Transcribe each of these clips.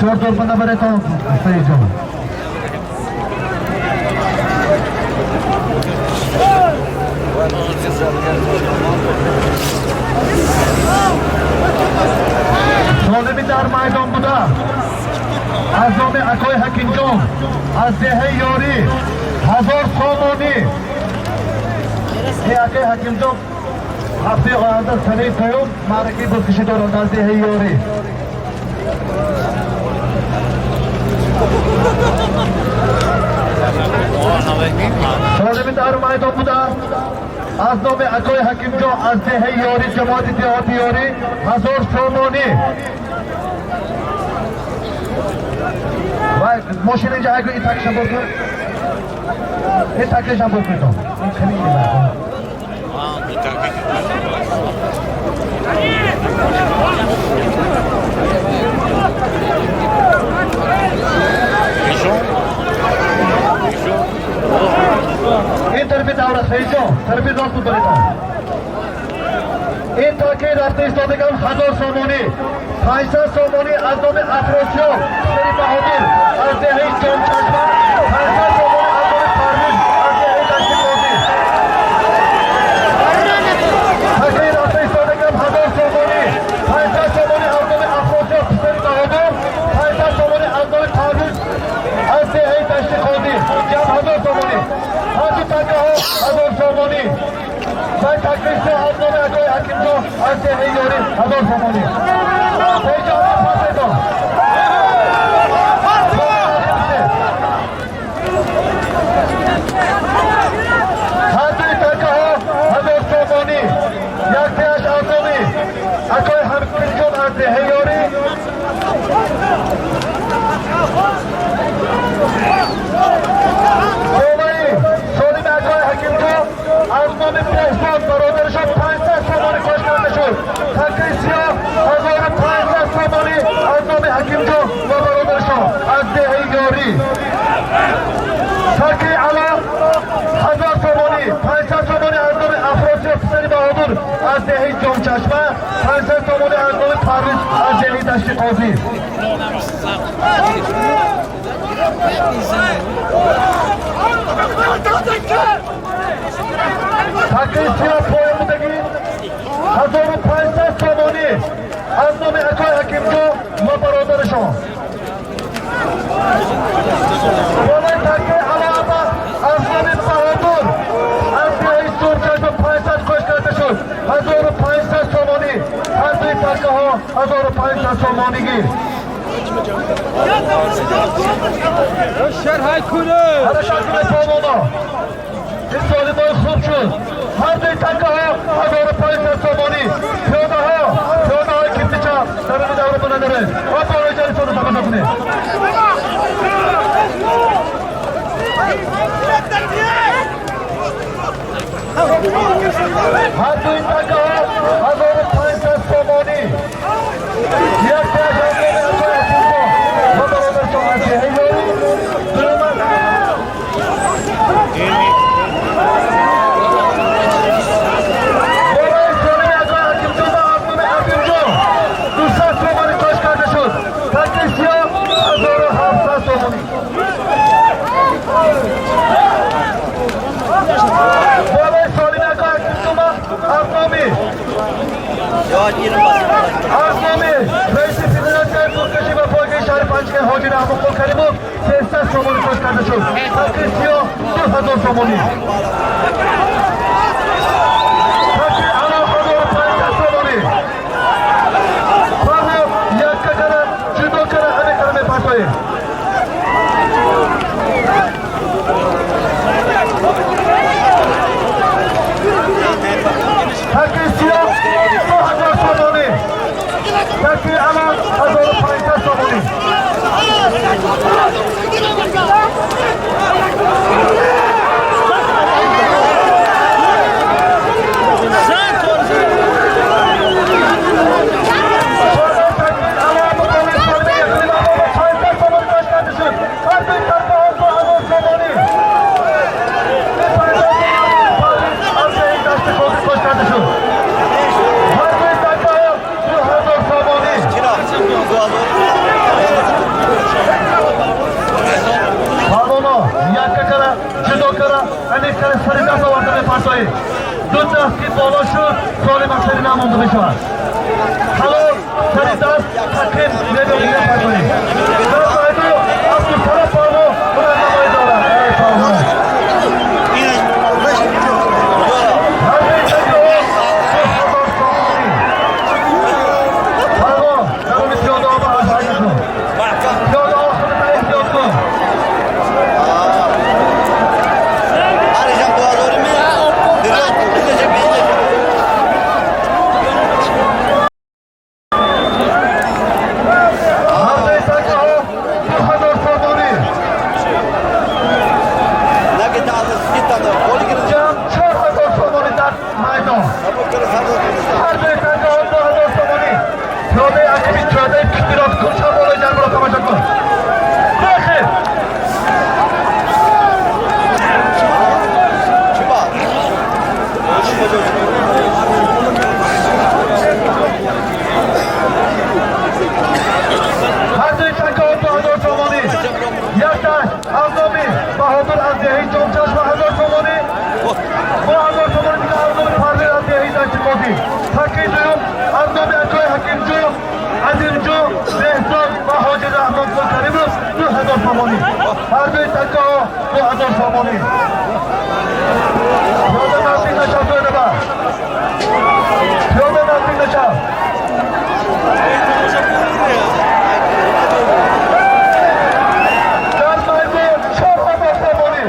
Бисёр дорбанда баретон, Саидҷон. Солими дар майдон буда, аз номи акои Ҳакимҷон аз деҳаи Ёрӣ 1000 сомонӣ. Акои Ҳакимҷон ҳафтаи оянда, санаи сеюм, маъракаи бузкашӣ доранд аз деҳаи Ёрӣ. Солими дар майдон буда, аз номи акои Ҳакимҷон аз деҳаи Ёрӣ, ҷамоати деҳоти Ёрӣ, 1000 сомонӣ. Вай, мошина инҷа айгу, ин такшам бор кун, ин такшам бор кунитон. Ин хеле ин тарафи давра, Саидҷон, тарафи рост бударитон. Ин таки рафта истодаган 1000 сомонӣ. 500 сомонӣ аз номи Афросиёб писари Баҳодир аз деҳаи Ҷомчашма. 500 сомонӣ аз номи Парвиз аз деҳаи Дашти Қозӣ. Таки рафта истодаган 1000 сомонӣ. 500 сомонӣ аз номи Афросиёб писари Баҳодир, 500 сомонӣ аз номи Парвиз аз деҳаи Дашти Қозӣ. Ҷамъ 1000 сомонӣ. Ҳарду такаҳо 1000 сомонӣ. Вай такриси аз номи акои Ҳакимҷон аз деҳаи Ёрӣ 1000 сомонӣ. Саидҷон, пасетон. Ҳардуи такаҳо 1000 сомонӣ. Яктеаш аз номи акои Ҳакимҷон аз деҳаи Ёрӣ. Болаи солими акои Ҳакимҷон аз номи Беҳзод бародарашон 500 сомонӣ кош карда шуд. Такаи сиёҳ 1500 сомонӣ аз номи Ҳакимҷон ва бародарашон аз деҳаи Ёрӣ. Такаи ало 1000 сомонӣ. 500 сомонӣ аз номи Афросиёб писари Баҳодур аз деҳаи Ҷомчашма, 500 сомонӣ аз номи Парвиз аз деҳаи Дашти Қозӣ. Такаи сиёҳ поён будагӣ 1500 сомонӣ аз номи акои Ҳакимҷон ва бародарашон. Болои такаи алоаба аз номи Баҳодур аз деҳаи Сурчашма 500 кош карда шуд. 1500 сомонӣ. Ҳардуи такаҳо 1500 сомонӣ гир. Ҳаракат кунед, полвоно. Ин солимои хуб шуд. Ҳардуи такаҳо 1500 сомонӣ. Пиёдаҳо, пиёдаҳои кифти чап, даруни давра бинандаред ва болои ҷалисоно тамошо кунед. Ҳардуи такаҳо 1500 сомонӣ. Яктеаш аз номи акои Ҳакимҷон ва бародаршон аз деҳаи Ёрӣ, дуюмаш болои солими акои Ҳакимҷон ва аз номи Азимҷон 200 сомонӣ кош карда шуд. Таки сиёҳ 1700 сомонӣ. Болои солими акои Ҳакимҷон ва аз номи раиси федератсияи бузкашӣ ва пойгаи шаҳри Панҷакент ҳоҷи Раҳмонқул Каримов 300 сомонӣ кош карда шуд. Таки сиёҳ 2000 сомонӣ. Таки ало 1500. Ду даст ки боло шуд, Солим аз сари намонда мешавад. Ҳалол сари даст ҳаким мебарид, мепартоед. Дар майдон Абдусалом паҳлвон ҳунарнамоӣ дорад. Эй паҳлвон! Ҳарбии тангаҳо 2000 сомонӣ. Паҳлвон, даруни пиёдаҳо ба ҳарф накун. Пиёдаҳо худата эҳтиёт кун. Arayacağım 2000 mi? Gidecek, gidecek. Ҳарбии тангаҳо 2000 сомонӣ. Ne gitti aldı, git aldı. Gol girin. Ҷамъ 4000 сомонӣ дар майдон. Çabuk kere sarı. Ҳарбии тангаҳо 2000 сомонӣ. Пиёдаи ақиби пиёдаи пиштироз кун, шав болои ҷарбро тамошо кун. Бехир! Çıba. Ҳардуи тангаҳо 2000 сомонӣ. Якташ аз номи Баҳодур аз деҳаи Ҷомчашма 1000 сомонӣ. Бо 1000 сомонӣ дига аз номи Парвиз аз деҳаи Даштиқозӣ. Таки дуюм аз номи акои Ҳакимҷӯ, Азимҷӯ, Беҳзод ва Ҳоҷи Раҳмонқул Каримов 2000 сомонӣ. Ҳардуи тангаҳо 2000 сомонӣ. Пиёда наздик нашав, тӯйнаба. Пиёда наздик нашав. Дар майдон 4000 сомонӣ.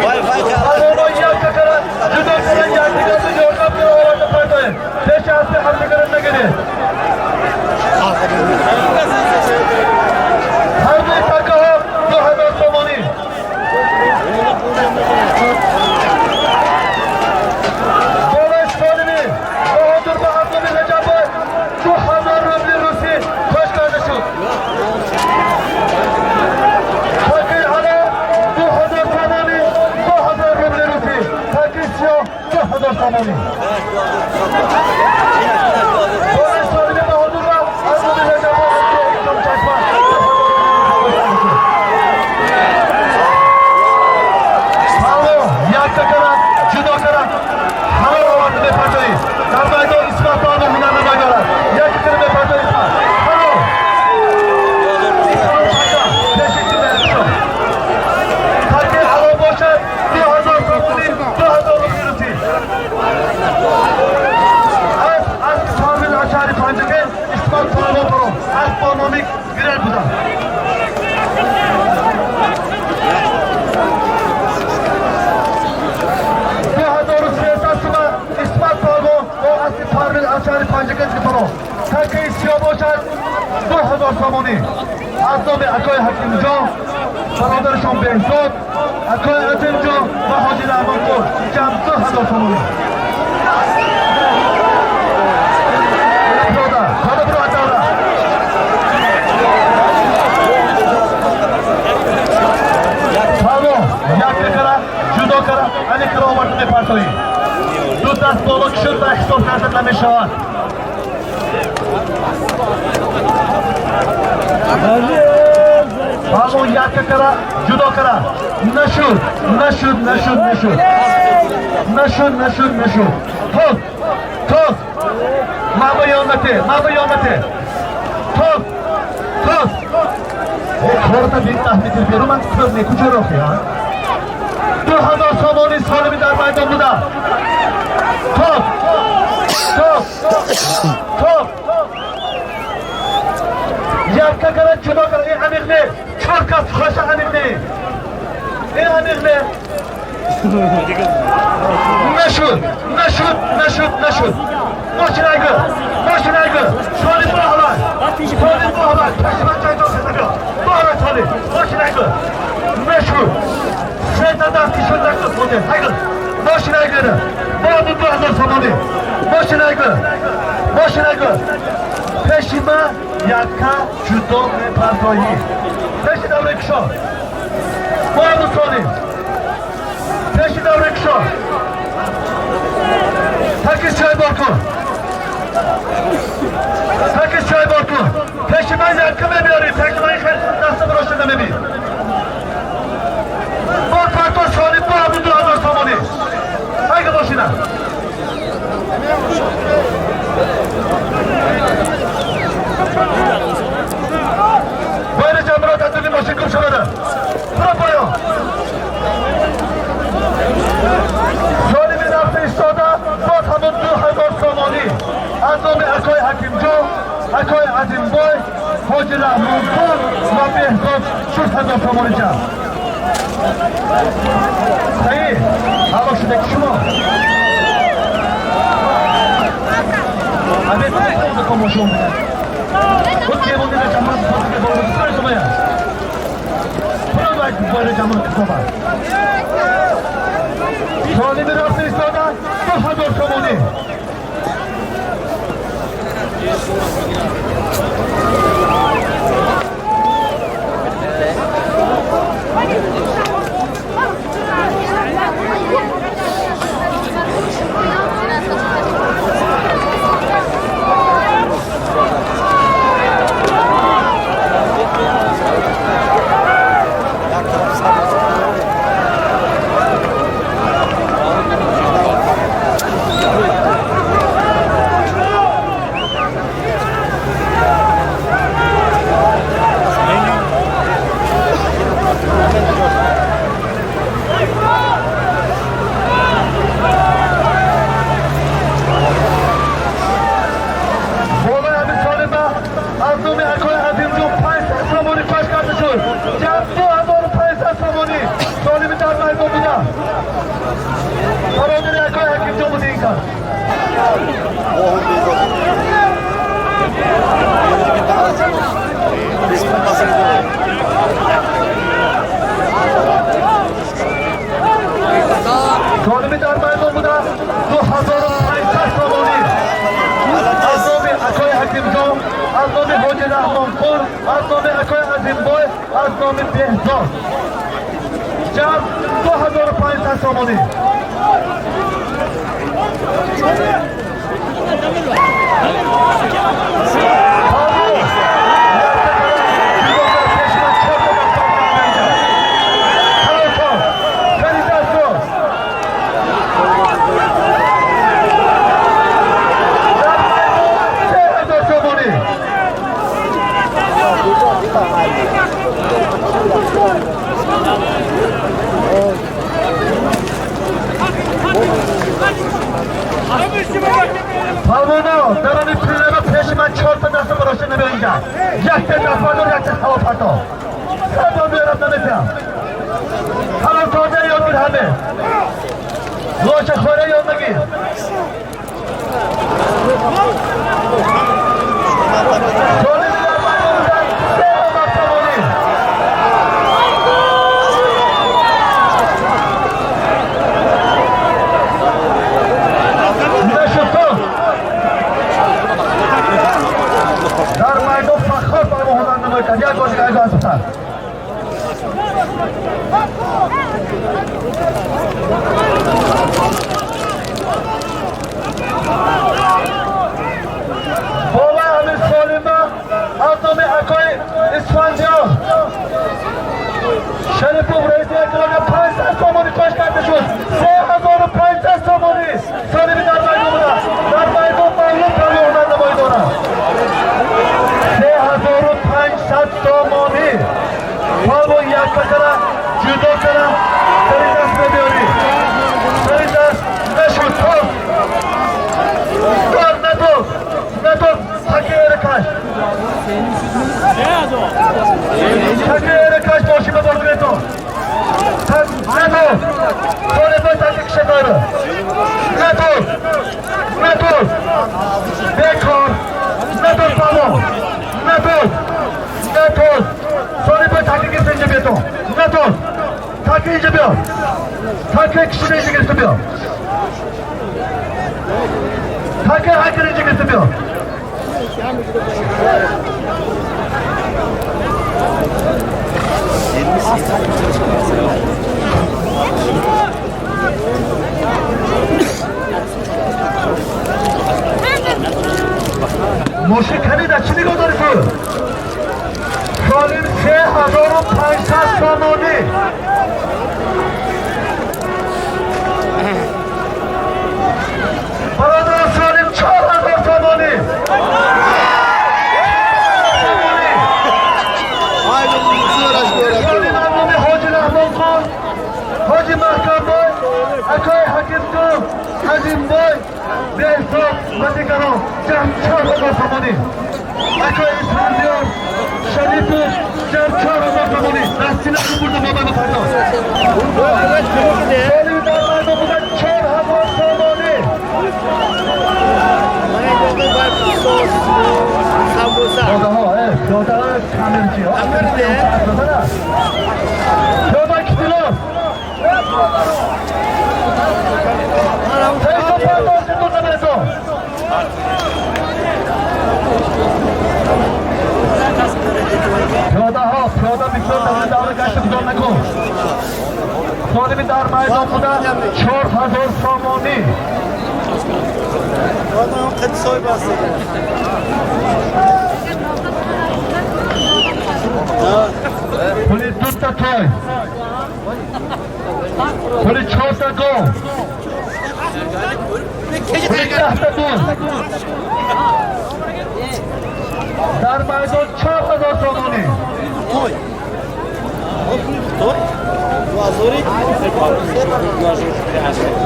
Vay vay. Паҳлвоно якка кара, ҷудо кара, якдигарро ёрдам кара оварда партоед. Пеши аспи ҳамдигарро нагиред. Ҳардуи тангаҳо 2000 сомонӣ. Болои Солими Баҳодур ба аз номи Раҷаббой 2000 рубли русӣ кош карда шуд. Таки ало 2000 сомонӣ, 2000 рубли русӣ. Таки сиёҳ 2000 сомонӣ. Болои Солими Баҳодур ба аз номи Раҷаббой Ҷомчашма 2000 рубли русӣ. Паҳлвон якка кара, ҷудо кара, ҳалол оварда мепартоӣ. Дар майдон Исмат паҳлвон ҳунарнамоӣ дорад. Якка кара мепартоӣ, Исмат. Ҳалол! Таки ҳалол бошад, 2000 сомонӣ, 2000 рубли русӣ. Аз аспи Парвиз аз шаҳри Панҷакент Исмат паҳлвон баром. Асп бо номи Гирел буданд. 2300 сума Исмат паҳлвон бо аспи Парвиз аз шаҳри Панҷакент баром. Такаи сиёҳ бошад, 2000 сомонӣ. Аз номи акои Ҳакимҷон, бародарашон Беҳзод, акои Азимҷон ва Ҳоҷи Раҳмонқул ҷамъ 2000 сомонӣ. Пиёда, пиёда биро аз давра. Паҳлвон якка кара, ҷудо кара, ани кара оварда мепартоӣ. Ду даст боло ки шуд, ба ҳисоб карда намешавад. Паҳлвон якка кара, ҷудо кара. Нашуд, нашуд, нашуд, нашуд. Нашуд, нашуд, нашуд. Тоз, тоз. Маба ёнате, маба ёнате. Тоз, тоз. Корта бин 10 метр берун ман кӯр не куҷо рохи, а? 2000 сомонӣ Солими дар майдон буда. Тоз, тоз, тоз. Якка кара, ҷудо кара, ин амиқ не. Чор кас хоша амиқ не. Ин амиқ не. Нашуд, нашуд, нашуд, нашуд. Мошинайгы, мошинайгы. Солим боҳлай. Солим боҳлай. Пешман ҷайдон кардагы. Боҳлай Солим. Мошинайгы. Нашуд. Сета даст ки шуд накун. Моде, хайгы. Мошинайгы. Боду 2000 сомонӣ. Мошинайгы. Мошинайгы. Пешима якка ҷудо мепартоӣ. Пеши давраи кушо. Боду Солим. Пеши давраи кушо. Таки чой бор кун. Таки чой бор кун. Пеши ман якка мебиёрӣ, пеши ман хел даста барошта намебӣ. Бор парто Солим бо ҳамун 2000 сомонӣ. Айга бошина. Байни ҷамъро татуни мошин гум шавада. Буро поён. Солими рафта истода боз ҳамун 2000 сомонӣ. Аз номи акои Ҳакимҷон, акои Азимбой, Ҳоҷи Раҳмонпур ва Беҳзод 6000 сомонӣ ҷамъ. Саид, ҳало шуда ки шумо. Абе комошон буда. Худ кемонина ҷамъ фотига боло сар шумоя. Пуро байра ҷамъ китоба. Солими рафта истода 2000 сомонӣ. Болои ҳамин солима аз номи акои Азимҷон 500 сомонӣ кош карда шуд. Ҷамъ 2500 сомонӣ. Солими дар майдон буда. Бародари акои Ҳакимҷон буда ин кас. Оҳум Беҳзод. Солими дар майдон буда 2500 сомонӣ. Аз номи акои Ҳакимҷон, аз номи Ҳоҷи Раҳмонпур, аз номи акои Азимбой, аз номи Беҳзод. Ҷамъ 2500 сомонӣ. Палвоно, дарони пилема пеши ман чорта даста барошта намеинҷа. Якта дафадор, якта ҳавопарто. Садо меорам наметиҳам. Ҳалолтоза ёд гир ҳаме. Лошахора ёд нагир. Солими дар майдон буда 3000 сомонӣ. Нашуд то. Дар майдон Фаххор ба мо ҳунарнамоӣ кард. Як бор дигар айго азбтар. Болои ҳамин солима аз номи акои Исфандиёр Шарипов раиси экология 500 сомонӣ кош карда шуд. 3500 сомонӣ. Солими дар майдон буда. Дар майдон маълум палвон ҳунарнамоӣ дорад. 3500 сомонӣ. Палвон якка кара, ҷудо кара, сари даст мебиёрӣ. Сари даст нашуд. Тор. Тор надод. Надод. Ҳакиеро каш. Ҳакиеро каш мошин ба бор гирето. Надод. Солибой таки кишатойро. Надод. Надод. Бекор. Надод палвон. Надод. Надод. Солибой таки гирифта инҷа бието. Надод. Таки инҷа биё. Таки кишида инҷа гирифта биё. Таки ҳакир инҷа гирифта биё. Мошин камида чӣ нигоҳ дорӣ ту? 4500 сомонӣ. Бародар Солим, 4000 сомонӣ. Ҳоҷи Раҳмонхон, Ҳоҷи Маҳкамбой, акои Ҳакимҷон, Азимбой, Беҳсод ва дигарон, ҷамъ 4000 сомонӣ. Акои Исфандиёр, Шарипов, ҷамъ 4000 сомонӣ. Дастина бурда бобану пардоз. Солими дар майдон буда 4000 сомонӣ. Пиёдаҳо, пиёдаҳо камерчи. Пиёда китилор. Тейсо пардоз зиндур намересо. Пиёдаҳо, пиёда бисёр давра давра гашта гузор накун. Солими дар майдон буда 4000 сомонӣ. Пули дута той, пули чорта гов, пули 10та буз. Дар майдон 4000 сомонӣ.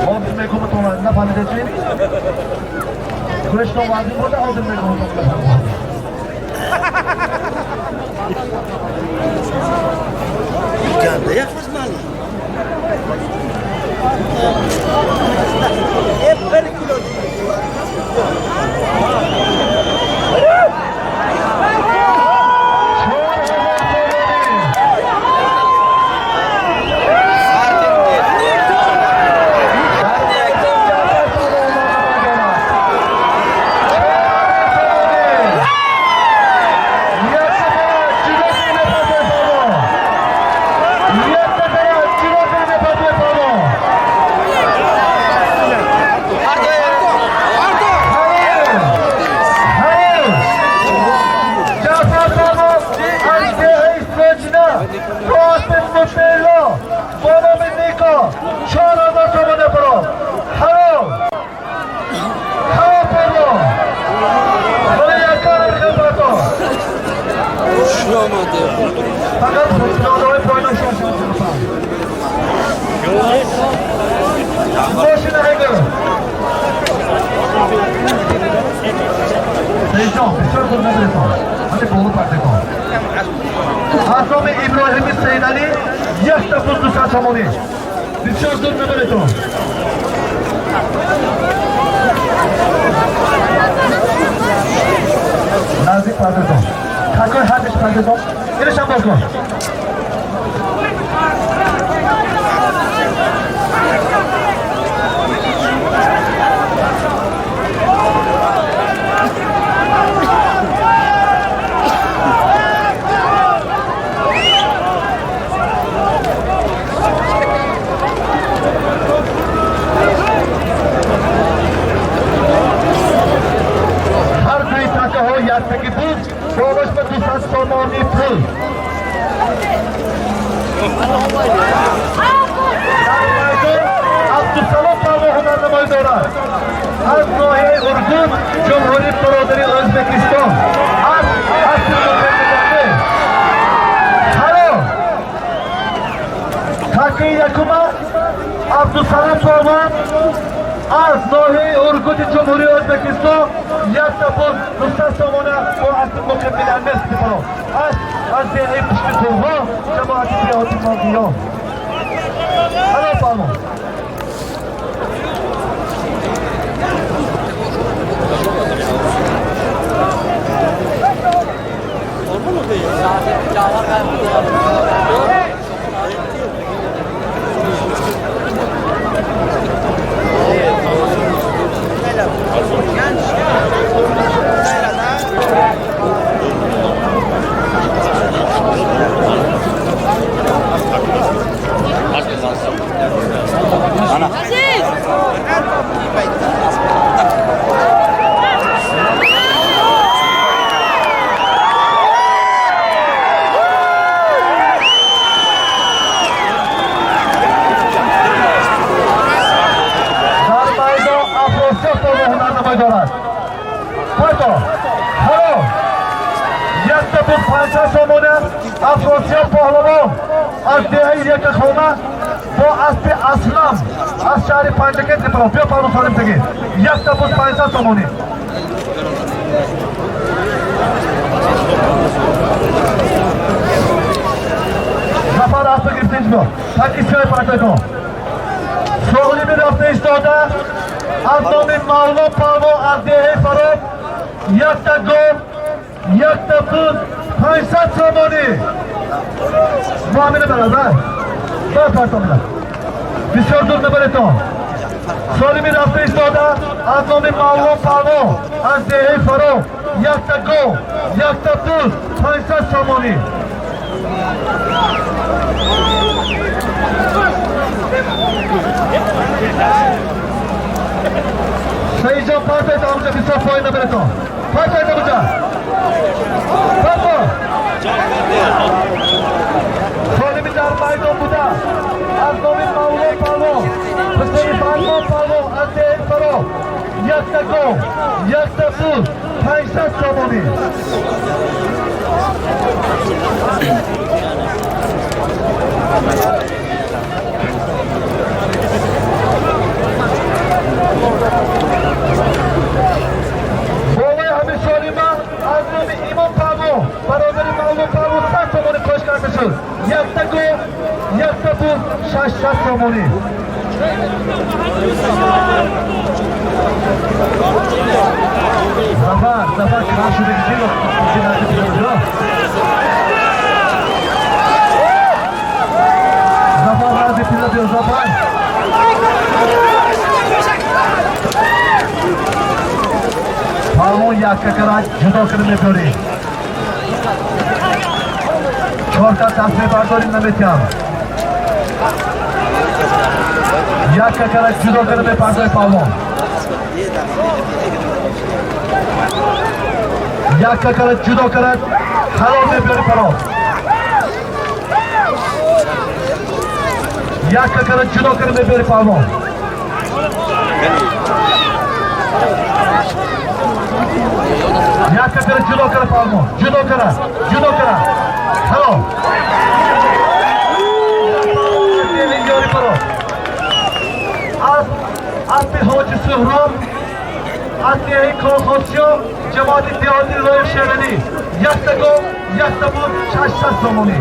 Ҳозир мегӯматон, нафаҳмида чи? Гӯштон вазин буда, ҳозир мегӯматон. Аз номи Иброҳими Сейдалӣ якта пул 200 сомонӣ. Бисёр зуд набаретон. Наздик пардетон. Какой ҳадиш пардетон? Инашам боз кун. Ҳар дуи такаҳо яктаги буд, болош ба 200 сомонӣ пул. Дар майдон Абдусалом палво ҳунарнамоӣ дорад. Аз ноҳияи Ургут, Ҷумҳурии бародари Ӯзбекистон. Аз асри ҳаро такаи якума Абдусалом палвон аз ноҳияи Ургути Ҷумҳурии Ӯзбекистон якта пул 200 сомона бо асби муқабиланмес сипаро. Аз деҳаи Пушти Турғо, ҷамоати деҳоти Моғиён. Ҳаро палвон. Афросиёб Паҳлавон аз деҳаи Якахона бо аспи Аслам аз шаҳри Панҷакент. Паҳлавон, биё, паҳлавон Солим таги, якта буз, 500 сомонӣ. Зафар аспа гирифта инҷо так исиёи паракайтон. Солими рафта истода аз номи Мавло Паҳлавон аз деҳаи Фароб, якта гов, якта буз, 500 сомонӣ. Муамина бародар, бар партомина, бисёр дур набаретон. Солими рафта истода аз номи Мавло Паҳлавон аз деҳаи Фароб, якта гов, якта буз, 500 сомонӣ. Саидҷон, партоед амуҷа, бисёр поин набаретон. Партоед амуҷа, парто. Солими дар майдон буда аз номи Мавло Паҳлавон, Ҳусейн Фармон Паҳлавон аз деҳаи Фароб, якта гов, якта буз, 500 сомонӣ. Болои ҳамин солима аз номи Имом Паҳлавон, бародари Мавло Паҳлавон, 100 сомонӣ кош карда шуд. Якта гов, якта буз, 600 сомонӣ. Зафар, Зафар, кар шудаги чи? Зафар, рази пила биё, Зафар. Паҳлавон, якка кара ҷудо кара мебёрӣ. Чорта даст мебардорим, наметиҳам. Якка кара ҷудо кара мепардои, паҳлавон. Якка кара ҷудо кара ҳалол мебёри, паҳлавон. Якка кара ҷудо кара мебёри, паҳлавон. Якка кара ҷудо кара, паҳлавон. Ҷудо кара, ҷудо кара. Ҳалол. Ёри паҳлавон. Аз аспи Ҳоҷи Суҳроб аз деҳаи Колхозчиё, ҷамоати деҳоти Лоиқ Шералӣ, якта гов, якта буз, 600 сомонӣ.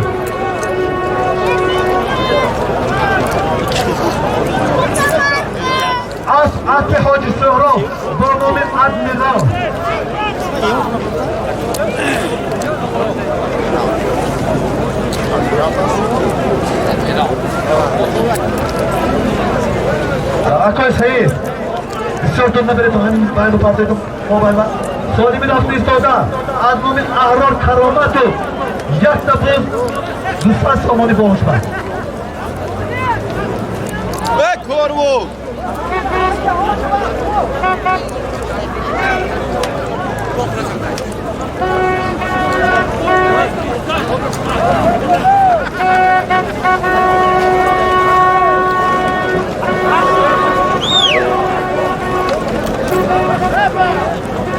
Аз аспи Ҳоҷи Суҳроб бо номи Адмирал. Акои Саид, бисёр дур наберед, ҳамин байну партоед мобайла. Солими рафта истода аз номи Аҳрор Кароматов, якта буз, 200 сомонӣ бо ҳушманд. Корву!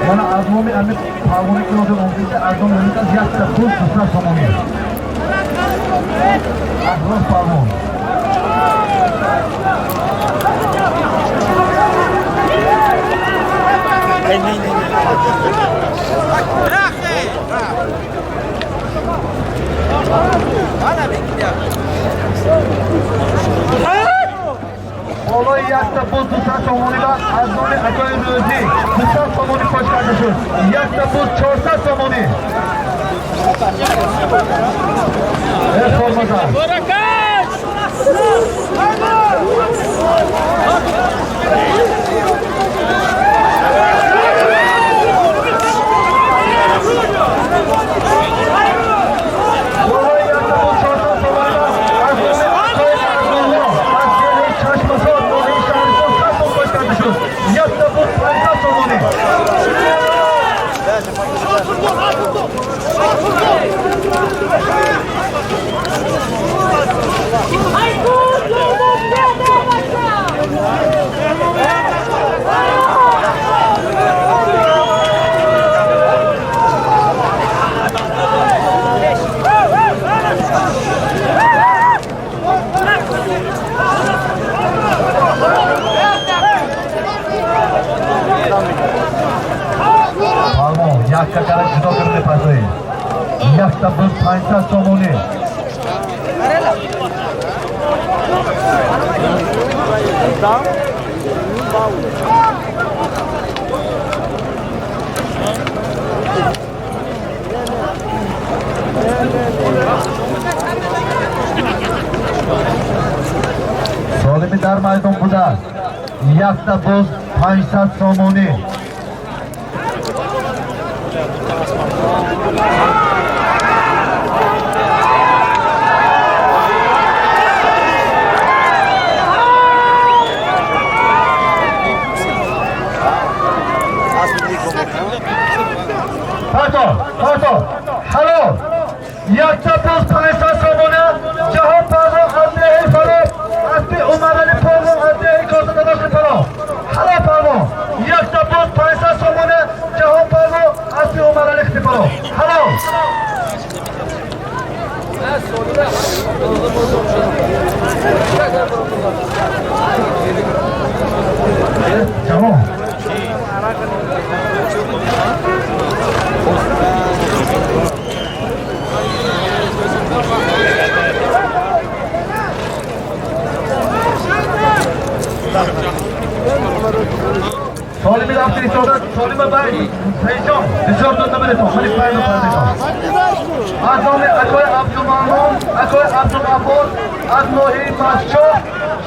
Мана аз номи ами паҳлавоне ки ҳозир омдида, аз номи ҳамин якта буз, 200 сомонӣ. Аҳрор паҳлавон. Болои якта буз 200 сомонӣ ва аз номи акои Рӯзӣ 200 сомонӣ кош карда шуд. Якта буз, 400 сомонӣ. Э, формазан. Болои якта буз, 400 сомонӣ ва аз номи акои Абдулло аз деҳаи Чашмасор, ноҳияи Шаҳристон, 100 сом кош карда шуд. Якта буз, 500 сомонӣ. Сомонӣ. Солими дар майдон буда, якта боз 500 сомонӣ. Парто, парто, ҳалол, якта боз 500 сомона. Ҷаҳон Палвон аз деҳаи Фароб, аспи Умарали Полвон аз деҳаи Косададоши Фароб. Ҳалол, Палвон, якта боз 500 сомона. Ҷаҳон Палвон, аспи Умарали Хтипаров. Ҳалол. Ҷаҳон. Солими рафти истода, Солима бай Саидҷон, бисёр дод набаретон, мани пайдо кардетон. Аз номи акои Абдуманнон, акои Абдуғаффор аз ноҳияи Мастчоҳ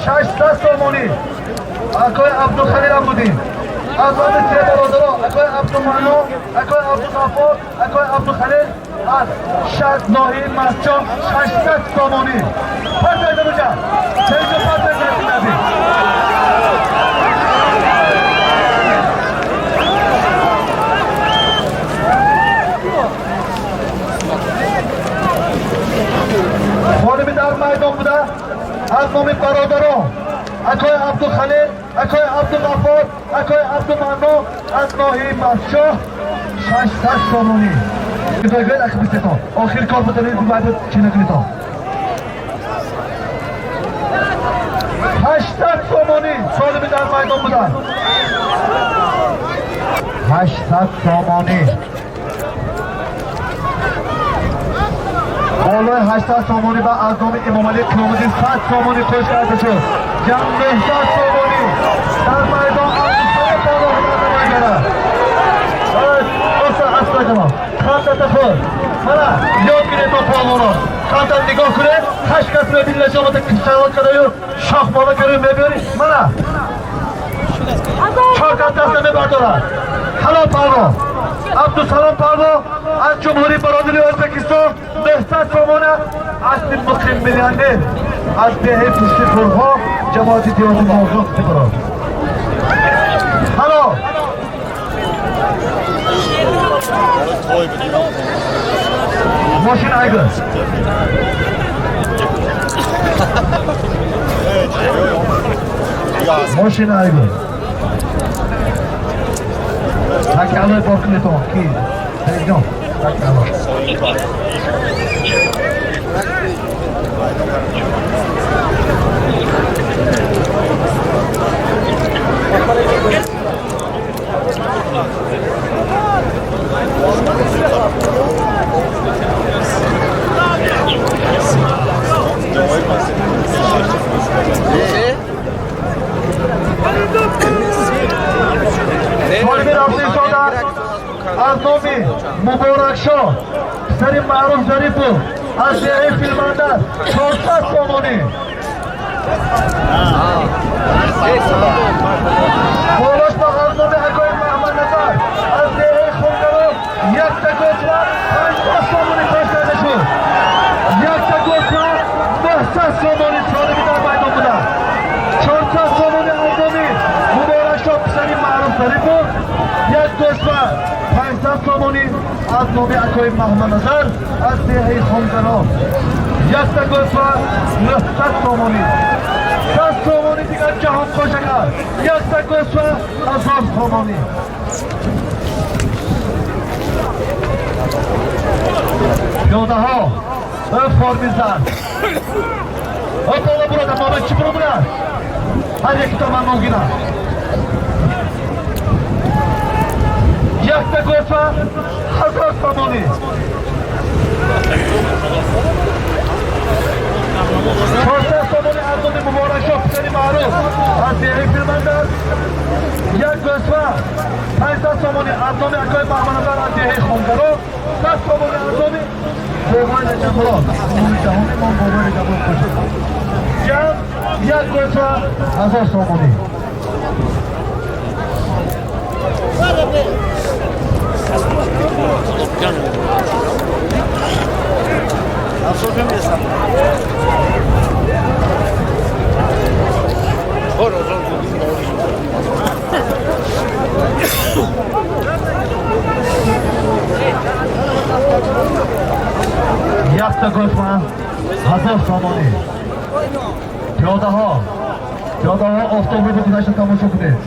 600 сомонӣ. Акои Абдухалилам будем. Аз номи се бародаро, акои Абдуманнон, акои Абдуғаффор, акои Абдухалил аз ноҳияи Мастчоҳ 600 сомонӣ. Пас буҷа. Саидҷон, пас нази. Хоними дар майдон буда, аз номи бародарон, акои Абдухалил, акои Абдуғаффор, акои Абдуманно аз ноҳияи Мастчоҳ 600 сомонӣ. Бигӯед, акбистетон охир кор битонед, чӣ накунедон. 800 сомонӣ. Солими дар майдон буда, 800 сомонӣ. Болои 800 сомонӣ ба аз номи Эмомалӣ Қиёмуддин 100 сомонӣ қӯш карда шуд. Ҷамъ 900 сомонӣ. Дар майдон Абдусалом боло. Қандата хӯр, мана ёд гиред, полвонон, қанда нигоҳ кунед. Ҳашт кас мебинлашомада шалот кардаю шохмола караю мебиёри. Мана чор кас даста мебардорад. Ҳалол, палвон Абдусалом Палвон аз Ҷумҳурии бародари Ӯзбекистон 900 сомона. Асли муқим миллионер аз деҳаи Пушти Пурҳо, ҷамоати Диёри Мавзуқ Тиброд. Ҳалол. Мошин айгыр. Мошин айгыр. Такалой бор кунедон ки Саидҷон, такало. Солими рафтистода, аз номи Муборакшоҳ, писари Маъруф Зарипов аз деҳаи Филмандар 400 сомонӣ. Болош ба аз номи акои Маҳмадназар аз деҳаи Хунгаро якта гӯсфанд 500 сомонӣ пеш карда шуд. Якта гӯсфанд 900 сомонӣ. Солими дар майдон буда, 400 сомонӣ аз номи Муборакшоҳ, писари Маъруф Зарипов, як гӯсфанд 500 сомонӣ. Аз номи акои Маҳмадназар аз деҳаи Хонгаро якта гӯсфанд 900 сомонӣ. 100 сомонӣ дигар ҷаҳон қошакар, якта гӯсфанд 1000 сомонӣ. Пиёдаҳо ӯ формизан ӯ бола бурода моба чӣ буро бурад, ҳар якито ман ном гирам. Якта гӯсфанд 1000 сомонӣ. 400 сомони аз номи Муборакшоҳ, писари Маъруф, аз деҳаи Пирмандар. Як гӯсфанд 500 сомони аз номи акои Баҳманазар аз деҳаи Хонгаро. 100 сомони аз номи Бобои Раҷабмурод, номи ҷаҳони мо Бобои Раҷабмурод бошад. Ҷамъ як гӯсфанд 1000 сомонӣ. Якта гӯсфанд 1000 сомонӣ. Пиёдаҳо, пиёдаҳо, офтоби гузашта тамошо кунед.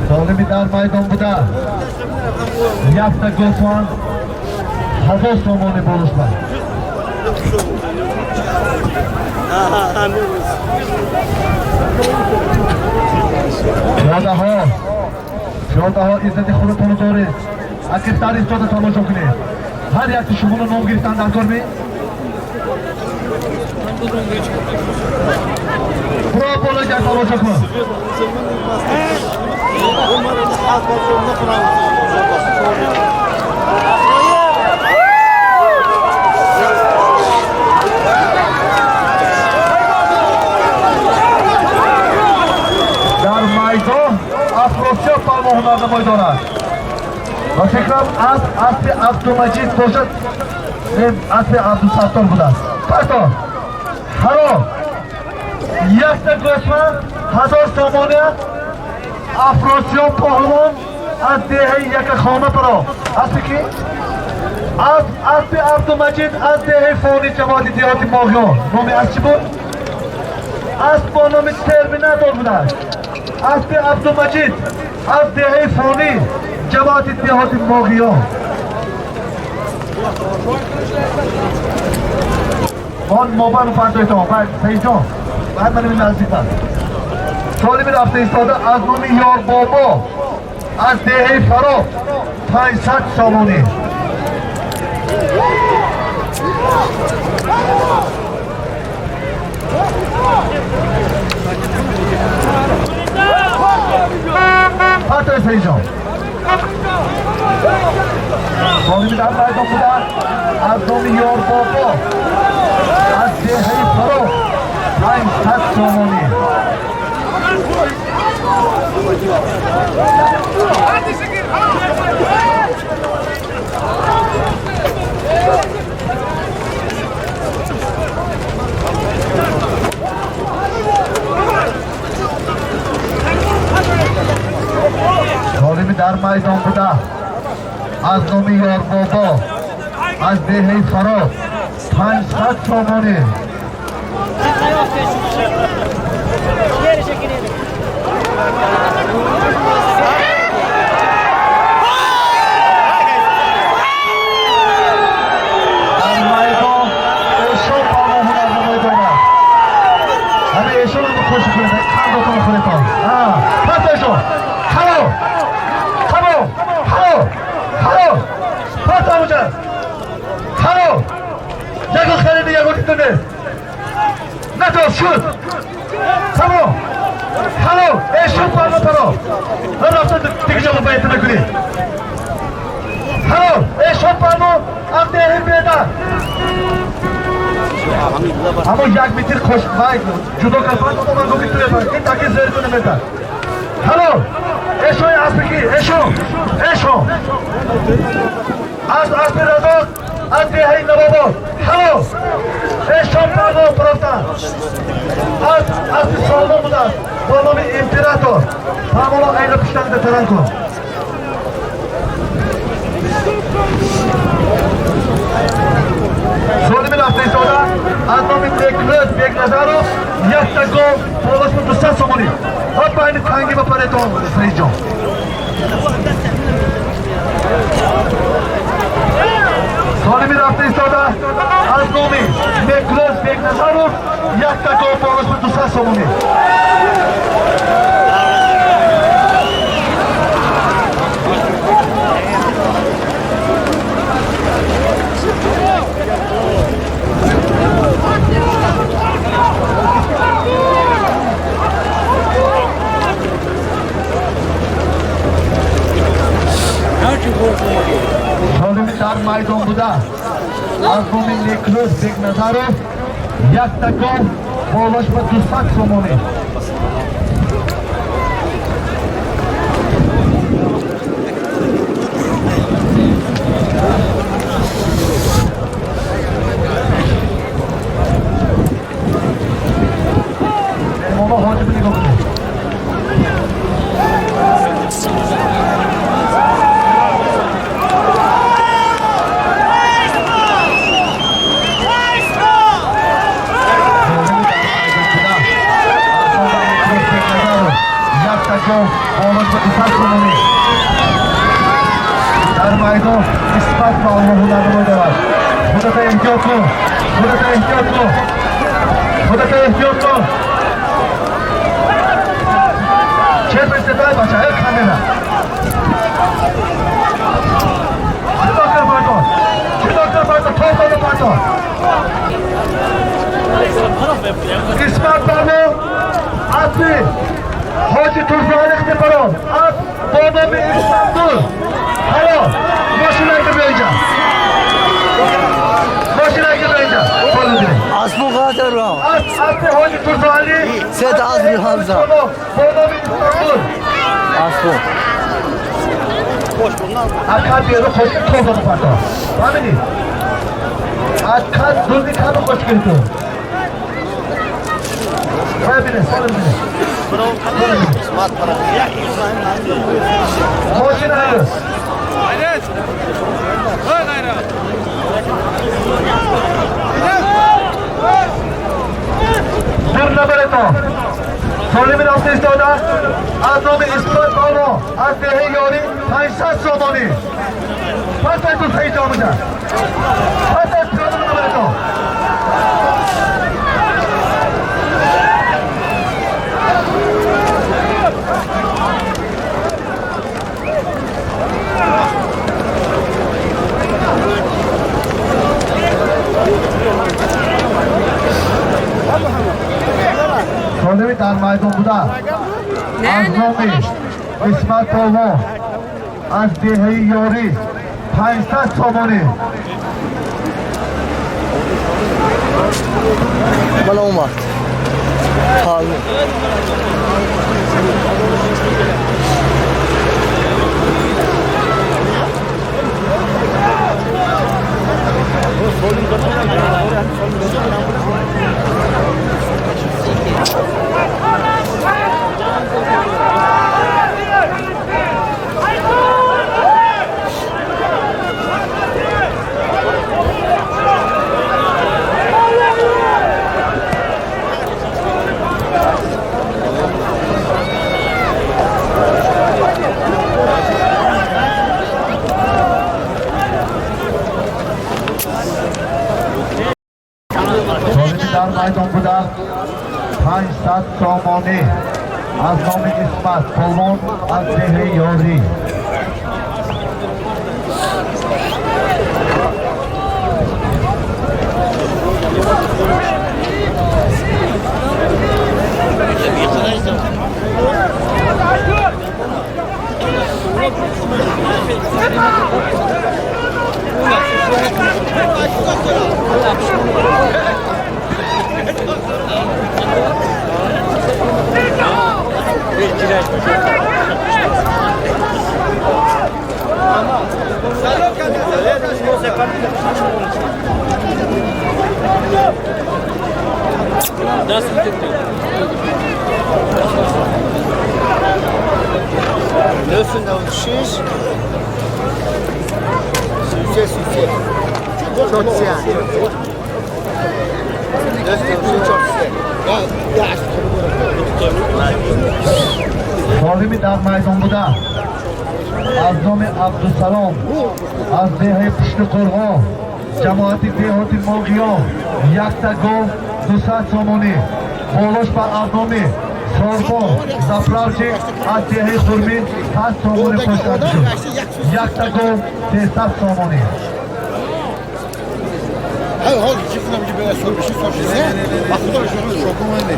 Солими дар майдон буда, якта гӯсфанд 1000 сомонӣ болушба. Пиёдаҳо, пиёдаҳо, иззати худатонро доред. Ақибтар истода тамошо кунед. Ҳар якти шуморо ном гирифтан дар кор ме? Буро боло, гар тамошо кун. Дар майдон Афросиёб палвон ҳунарнамоӣ дорад. Ва фикрам, асп аспи Абдумаҷид бошад, не, аспи Абдусаттор будааст. Парто, ҳаро, якта гӯсфанд 1000 сомония, Афросиёб паҳлавон аз деҳаи Якахона. Паро, аспи ки? Асп аспи Абдумаҷид аз деҳаи Фони, ҷамоати деҳоти Моғиён. Номи асп чӣ буд? Асп бо номи Терминатор будааст. Аспи Абдумаҷид аз деҳаи Фонӣ, ҷамоати деҳоти Моғиён. Он мобайн фардойтон баъд, Саидҷон, баъд манами наздиктар. Солими рафта истода аз номи Ёрбобо аз деҳаи Фаро 500 сомонӣ. Партои, Саидҷон. Солими дар майдон буда, аз номи Ёрбобо аз деҳаи Фаро 500 сомонӣ. Солими дар майдон буда, аз номи Ёрбобо аз деҳаи Фаро 500 сомонӣ. Дар майдон эшон палвон ҳунарнамоӣ дорад. Ҳамин эшонам хуш кунед, қандотон хӯретон. Пас, эшон, ҳаро, ҳаро, ҳаро, ҳаро, пас, амуҷа, ҳаро, ягон хариди, ягон титу нест. Нато шуд. Тамом, ҳаро, эшон палвон паро рафта, дига ҷо байта накунед. Ҳаро, эшон палвон аз деҳи Беда. Аммо як метр кош вай ҷудо кард, ман гуфти ту ин таки зери ту намета. Ҳало, эшои аспи ки? Эшо, эшо аз аспи Разоқ аз деҳаи Навобод. Ҳало, эшон палвон парафтанд. Аз аспи Солмон будааст бо номи Император. Палвоно айна пуштанида таран кун. Солими рафта истода, аз номи Бекрӯз Бекназаров якта гов болошба 200 сомонӣ. Ҳа, байни танги ба паретон, Саидҷон. Солими рафта истода. Некроз Бекназаров якта гол болош ба 200 сомонӣ. Солими дар майдон буда аз номи Некроз Бекназаров якта гол болош ба 200 сомонӣ. Меҳмоно ҳоҷиби нигоҳ кунед. Дар майдон исбат ба Аллоҳ ҳунарнамоӣ дорад. Худата эҳтиёт кун, худата эҳтиёт кун, худата эҳтиёт кун. Чер бештетай бача, э камера. Чидокар бардор, чидокар бардор, тозада бардор. Исмат Бано Асли Ҳоҷи Турсуали Ихтипарон аз бо номи Истанбул. Ҳало мошинайга биё инҷа. Мошинайга биё инҷа. Асбу қадр Аз Асли Ҳоҷи Турсуали Сед Азри Ҳамза. Бо номи Истанбул. Асбу. Акад беру хошки тозада парто. Фаҳмидӣ? Акад зурди каду хош гирифту. Бибине, солим бине. Мошина ҳаст. Дур набаретон. Солими рафта истода аз номи Исбот Боно аз деҳаи Ёрӣ 500 сомонӣ. Пас аз ду саид омада. Пас аз пиёда набаретон. Солими дар майдон буда аз номи Исмат Полвон аз деҳаи Ёрӣ 500 сомонӣ. Мана омад. Палу. Солими дар майдон буда 500 сомонӣ аз номи Исмат Полвон аз деҳаи Ёрӣ. Солими дар майдон буда аз номи Абдусалом аз деҳаи Пушти Қурғон Ҷамоати деҳоти Моғиён якта гов 200 сомонӣ. Болош ба аз номи Сорбон заправщик аз деҳаи Хурмӣ 100 сомонӣ қош карда шуд. Якта гов 300 сомонӣ. Hayır, çıkın bir böyle sor bir şey sor size. Bak bu da şokum öyle.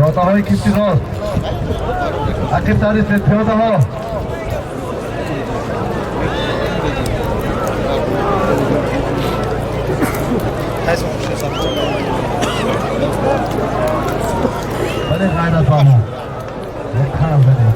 Пиёдаҳои кифти рост ақибтар истед, пиёдаҳо. Бале, ғайрат ба мо як кам задем.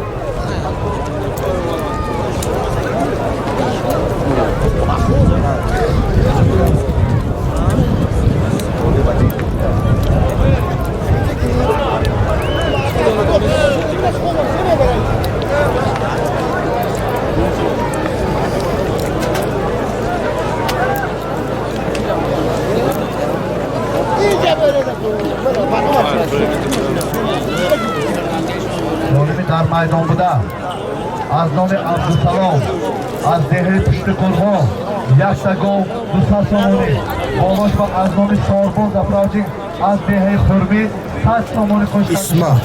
Ҷониби дар майдон буда аз номи Абдусалом аз деҳаи Пушти Қурғон якта гов 200 сомонӣ. Болош ба аз номи Сорбон заправщик аз деҳаи Хурмӣ 100 сомонӣ қош. Исмат.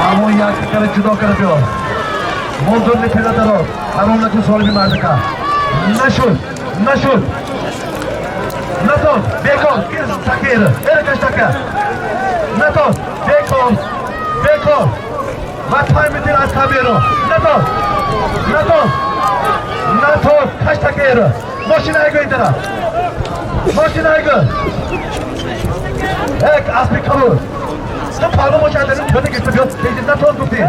Ҳамон якдикара ҷудо карда биёр. Мурдурни пиёдаро ҳаром накун. Солиби мардака нашуд, нашуд, натон бекор. Гир така, эра, эра, каш така, натон бекор, бекор ва тайм метир аз камеро. Натон, натон, натон, каш така, эра, мошина айго, ин тараф мошина айго. Эк аспи кабуд. Ту паҳлу мошин дарин пиёда гирифта биёд. Натон гуфтӣ.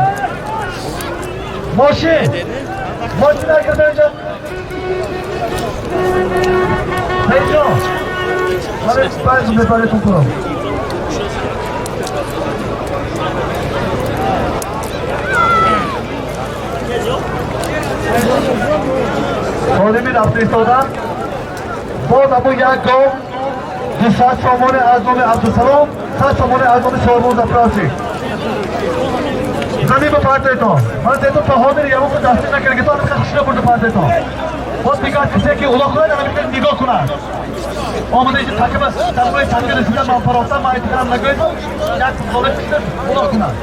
Мошин, мошин айго инҷа. Саидҷон, ман баъзе мебаритон кунам. Солими рафта истодан. Боз аммо як гов 200 сомони аз номи Абдусалом, 100 сомони аз номи Сорбон заправщик. Замин ба партойтон. Ман зето то ҳозир ягон дастӣ накарда, то ҳамин хушна бурда партойтон. Боз дигар кисе ки улоқ кунад, ҳамин нигоҳ кунад. Омада инҷа такаба дарбораи така расида ман парофтам, ман айтикарам нагӯед, як футболе кишта улоқ кунад.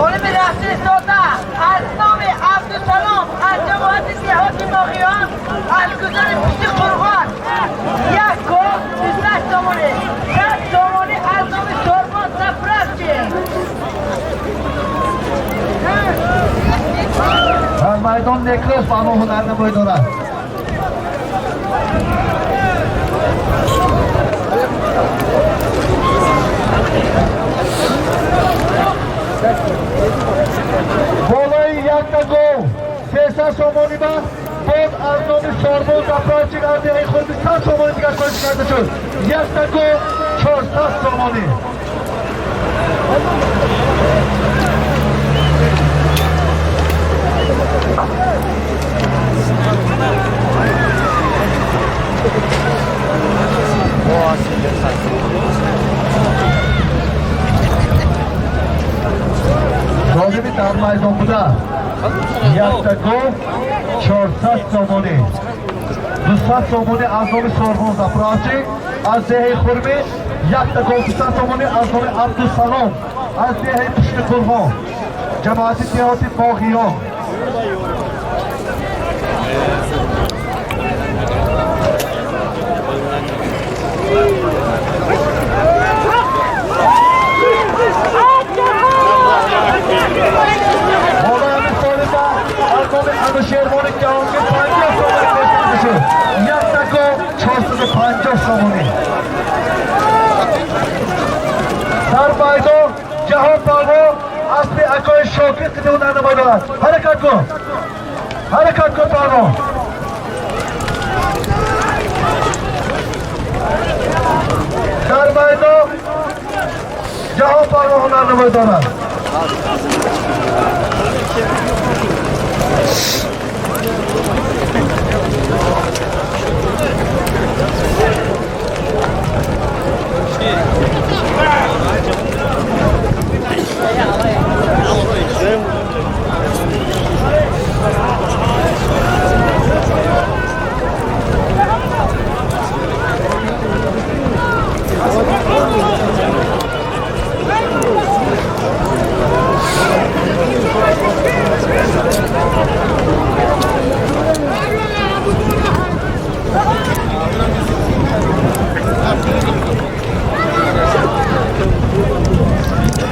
Олими рафти истода аз номи Абдусалом аз ҷамоати деҳоти Моғиён аз гузари Пушти Қурғон як гов 28 сомонӣ, 100 сомонӣ аз номи Сорбон заправщик. Дар майдон некрос ба мо ҳунарнамоӣ дорад. Болои якта гов 300 сомонӣ ба боз аз номи Сорбон заправщик аз деҳаи Хурмӣ 100 сомонӣ дигар кош карда шуд. Якта гов 400 сомонӣ. Ҷониби дар майдон буда якта гов 400 сомонӣ, 200 сомонӣ аз номи Сорбон заправщик аз деҳаи Хурмӣ, якта гов 200 сомонӣ аз номи Абдусалом аз деҳаи Пушти Қурғон, ҷамоати деҳоти Боғиён. Болои ҳамин солиба аз номи Анушервони Ҷаҳонгир 50 сомонӣ кошта шуд. Якта гов 450 сомонӣ. Дар майдон Ҷаҳон Палвон аспи акои Шокир қити ҳунарнамоӣ дорад. Ҳаракат кун, ҳаракат кун, Палвон. Дар майдон Ҷаҳон Палвон ҳунарнамоӣ дорад.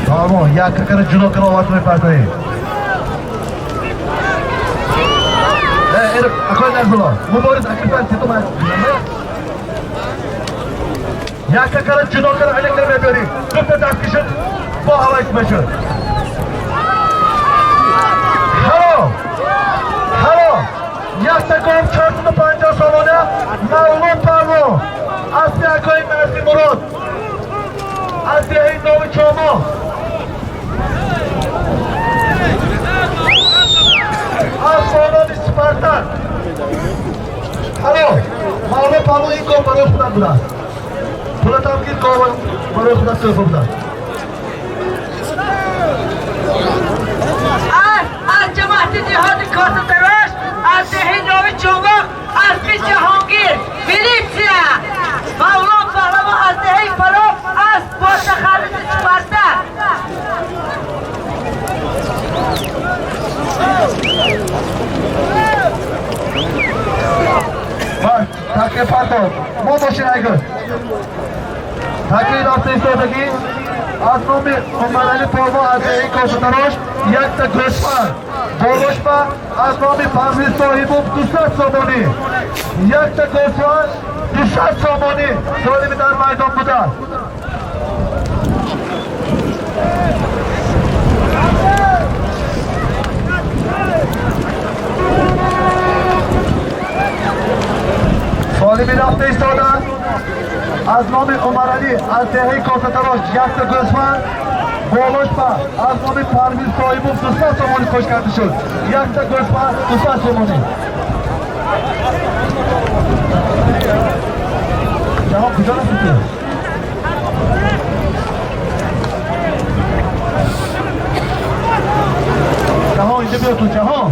Палвон як какара ҷудо кара овард мепартоӣ. Акои Назрулло, мубориз акифан титум як какара ҷудо кара алек мебёрӣ. Дута даст кишид, бо ҳавайс мешуд. Ҳало, ҳало, якта гом 450 сомона Мавлуд Палвон аспи акои Назри Мурод аз деҳаи Нови Чомо. Аз бо номи Спартак. Ҳало, Мавлуд Палвон, ин гом барои худат будааст. Пулатам ки гом барои худат тӯҳфа будааст. Аз ҷамоати деҳоти Косатарош, аз деҳаи Нови Чомоқ, аспи Ҷаҳонгир милитсия Мавлон Паҳлавон аз деҳаи Фароб асп бо тахаллуси Спартак. Таки партов мо мошин айгӯ таки рафта истодагӣ аз номи Умарали Полвон аз деҳаи Косатарош якта гӯсфанд, болошба аз номи Парвиз Соҳибов 200 сомонӣ. Якта гӯсфанд 200 сомонӣ соҳиби дар майдон будааст. Солими рафта истода аз номи Умаралӣ аз деҳаи Косатарош якта гӯсфанд, болошба аз номи Парвиз Соҳибов 200 сомонӣ хош карда шуд. Якта гӯсфанд 200 сомонӣ. Ҷаҳон, куҷо рафти ту? Ҷаҳон, инҷа биё ту, Ҷаҳон.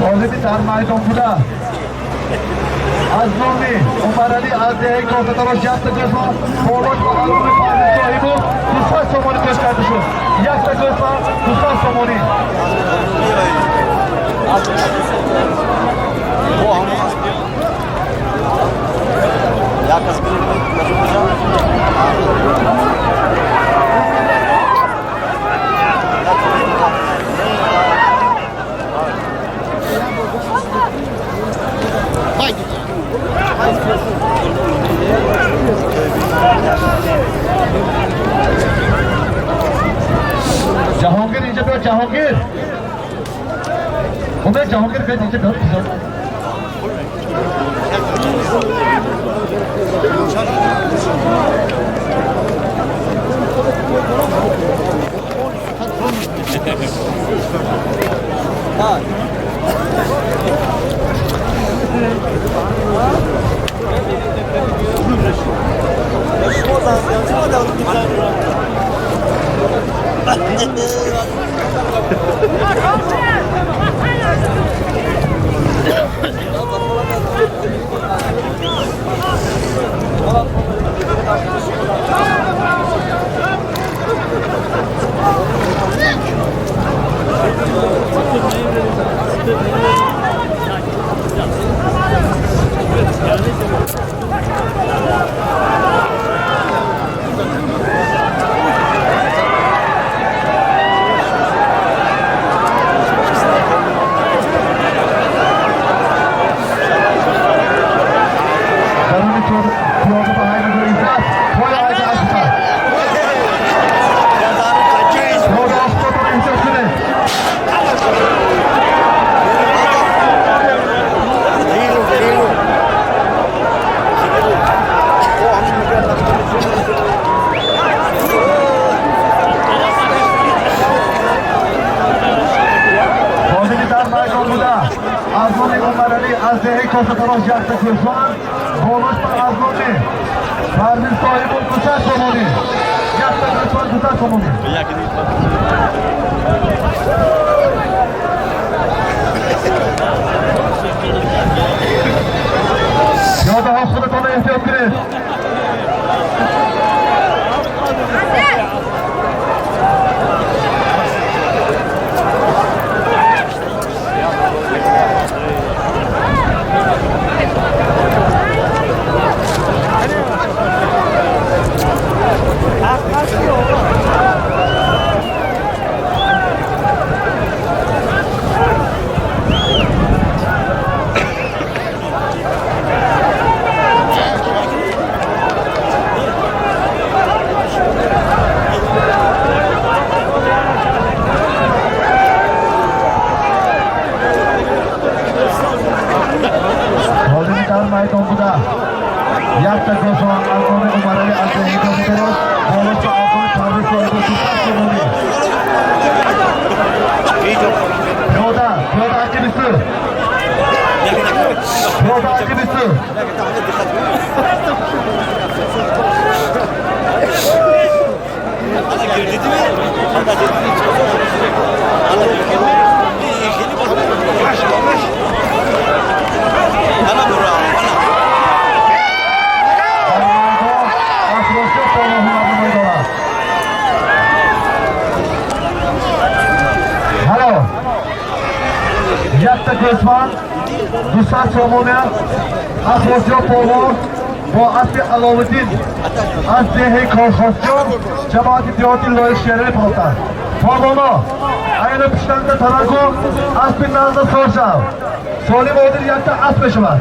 Ғолиби дар майдон буда аз номи Умаралӣ аз деҳаи Косатарош якта гӯсфанд, болош ба аз номи Парвиз Соҳибов 200 сомонӣ пеш карда шуд. Якта гӯсфанд 200 сомонӣ. Ҷаҳонгир, инҷа биё, Ҷаҳонгир. Умед, Ҷаҳонгир, биё инҷа, биё. Ҳозири дар майдон буда аз номи Умаралӣ аз деҳаи Косатарош якта гӯсфанд, болош ба аз номи Парвиз соҳибон 200 сомонӣ. Якта гӯсфанд 200 сомонӣ. Пиёдаҳо, худатонро эҳтиёт кунед. Ҳозири дар майдон буда якта гӯсфанд аз номи Умаралӣ аз деҳаи Косатарош, болош ба аз номи Парвиз соҳибон 200 сомонӣ. Пиёда, пиёда, ақибисту, пиёда, ақибисту. Дар майдон Афросиёб боло ҳунарнамоӣ дорад. Ҳало якта гӯсфанд 200 сомона, Афросиёб полвон бо аспи Аловиддин аз деҳаи Корхосҷон, ҷамоати деҳоти Лоиқ Шерали Полтан. Полвоно, айна пуштанда талакун, аспи назда сор шав. Солим Одил якта асп мешавад.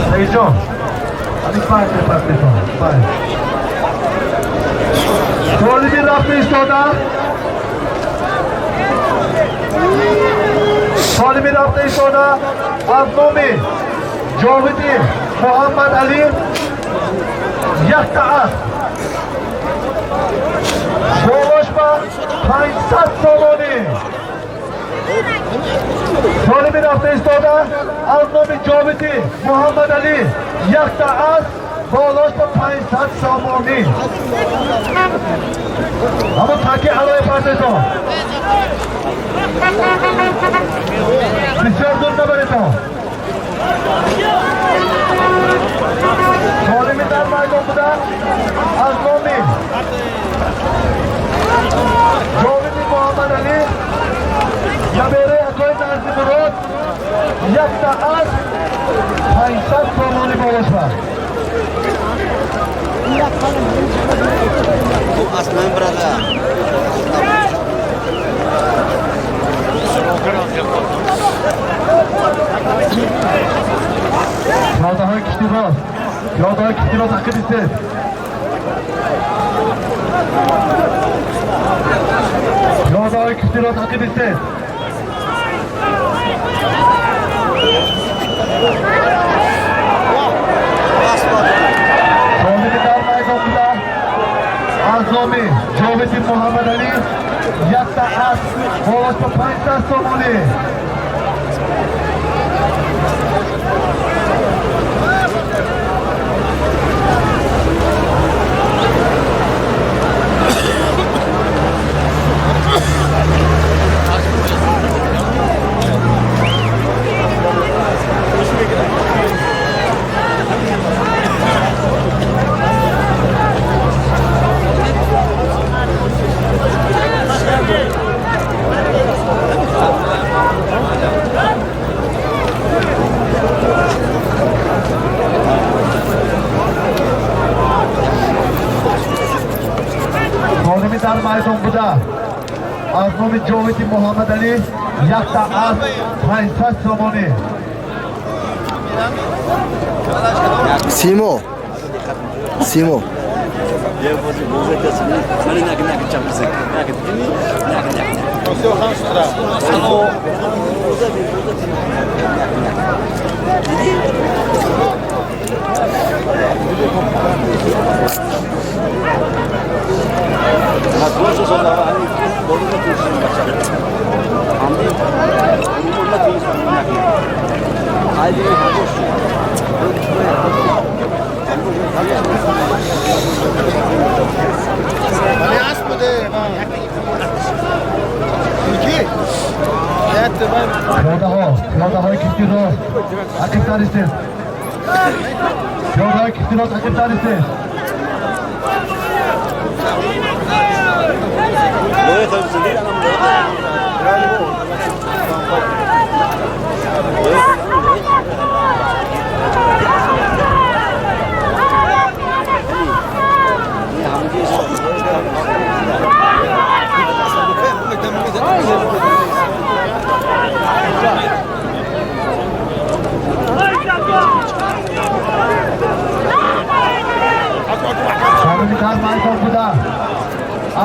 Саидҷон, ҳамин панҷ мепартетон, панҷ. Солими рафта истода, солими рафта истода аз номи Ҷовиди Муҳаммад Алӣ якта асп, болош ба 500 сомонӣ. Солими рафта истода аз номи Ҷовиди Муҳаммад Алӣ якта асп, болош ба 500 сомонӣ. Ҳамон таки алои партетон, бисёр дур набаретон. Солими дар майдон буда аз номи Ҷовиди Муҳаммад Алӣ, набераи акои Нарзи Мурод, якта асп 500 сомонӣ болош ба. Aslan brother. Пиёдаҳои киштироз, пиёдаҳои киштироз, ақиб истед. Пиёдаҳои киштироз, ақиб истед. Солими дар майдон буда аз номи Ҷовиди Муҳаммадалӣ якта асп, болош ба 500 сомонӣ. Солими дар майдон буда аз номи Ҷовиди Муҳаммадалӣ якта асп 500 сомонӣ. Симо. Симо. Пиёдаҳо, пиёдаҳои кифти рост ақибтар истед. Пиёдаҳои кифти рост ақибтар истед. Хонуми дар майдон буда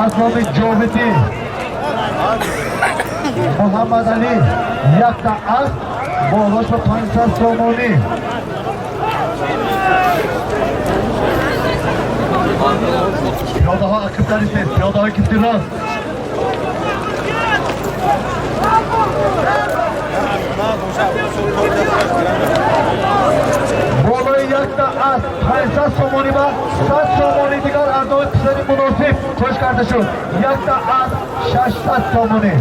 аз номи Ҷовидӣ Муҳаммадалӣ якта асп болош ба 500 сомонӣ. Пиёдаҳо ақибтар истед, пиёдаҳои кифти рост. Болои якта асп 500 сомонӣ ва 100 сомонӣ дигар аз номи писари муносиб қӯш карда шуд. Якта асп 600 сомонӣ.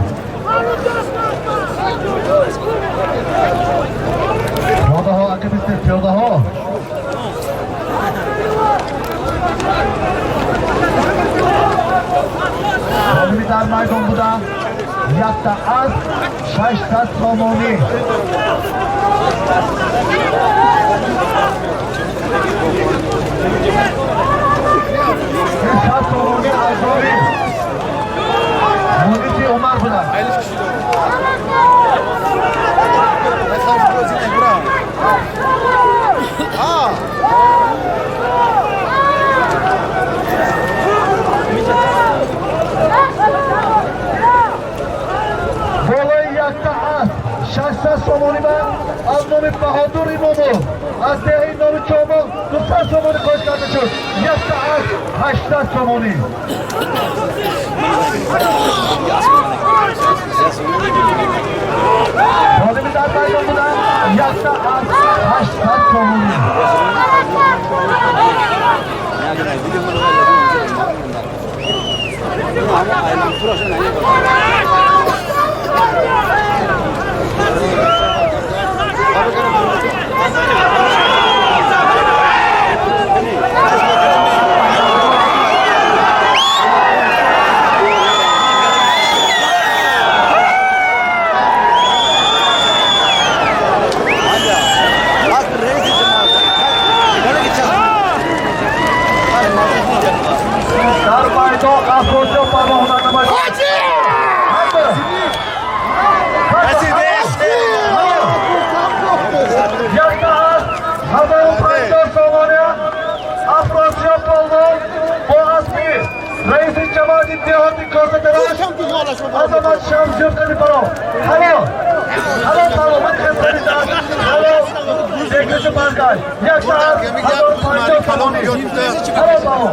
Пиёдаҳо ақиб истед, пиёдаҳо. Хонуми дар майдон буда якта асп 600 сомонӣ. 100 сомонӣ аз номи Муниси Умар буда. Болои якта асп 600 сомонӣ ва аз номи Баҳодур Имомов аз деҳаи номи Чомоқ 200 сомонӣ қош карда шуд. Якта асп 800 сомонӣ. Хонуми дар майдон буда якта асп 800 сомонӣ. Дар майдон Афросиёб Палвон ҳунарнамоӣ. Якта асп 1050 сомонӣ. Афросиёб Палвон бо аспи раиси ҷамоати деҳоти Косатараш Азамат Шамсиёв Қадипаров. Ҳало, ҳало Палвон, ман хестанист. Ҳало, бекишу баргашт. Якта асп 1050 сомонӣ. Ҳало Палвон.